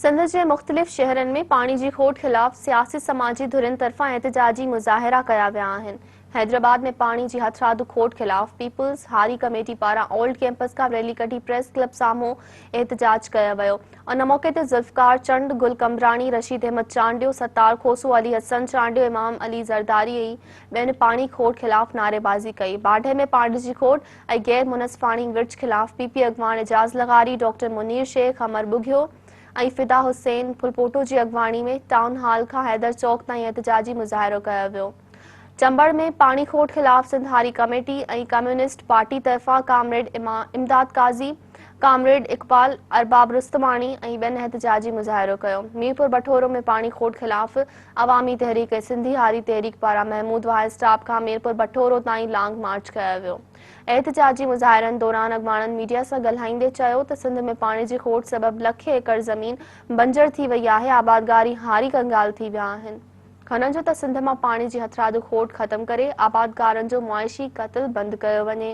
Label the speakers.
Speaker 1: سنڌ جي مختلف شهرن ۾ پاڻي جي کوٽ خلاف سياسي سماجي ڌرين طرفان احتجاجي مظاهرا ڪيا ويا آهن. حيدرآباد ۾ پاڻي جي هٿرادو کوٽ خلاف پيپلز هاري ڪميٽي پاران اولڊ ڪيمپس کان ريلي ڪڍي پريس ڪلب سامهون احتجاج ڪيو ويو. ان موقعي تي ذوالفقار چنڊ، گل قمبراڻي، رشيد احمد چانڊيو، ستار کوسو، علي حسن چانڊيو، امام علي زرداري ۽ ٻين پاڻي کوٽ خلاف نعريبازي ڪئي. باڊهه ۾ پاڻي جي کوٽ ۽ غير منصفاڻي ورڇ خلاف پي پي اڳواڻ اعجاز لغاري، ڊاڪٽر منير شيخ، امر ٻگهيو ۽ فدا حسين ڦلپوٽو جي اڳواڻي ۾ ٽائون هال کان حيدر چوڪ تائين احتجاجي مظاهرو ڪيو ويو. چمبڙ ۾ پاڻي کوٽ خلاف سنڌ هاري ڪميٽي ۽ ڪميونسٽ پارٽي طرفان ڪامريڊ امداد قاضي، ڪامريڊ اقبال، ارباب رستماڻي ۽ ٻين احتجاجي مظاهرو ڪيو. ميرپور بٺورو ۾ پاڻي کوٽ خلاف عوامي تحريڪ ۽ سنڌي هاري تحريڪ پاران محمود واهه اسٽاپ کان ميرپور بٺورو تائين لانگ مارچ ڪيو ويو. احتجاجي مظاهرن دوران اڳواڻن ميڊيا سان ڳالهائيندي چيو ته سنڌ ۾ پاڻي جي کوٽ سبب لکين ايڪڙ زمين بنجر ٿي وئي آهي، آبادگار ۽ هاري ڪنگال ٿي ويا آهن. هنن چيو ته سنڌ مان پاڻي جي هٿرادو کوٽ ختم ڪري آبادگارن جو معاشي قتل بند ڪيو وڃي.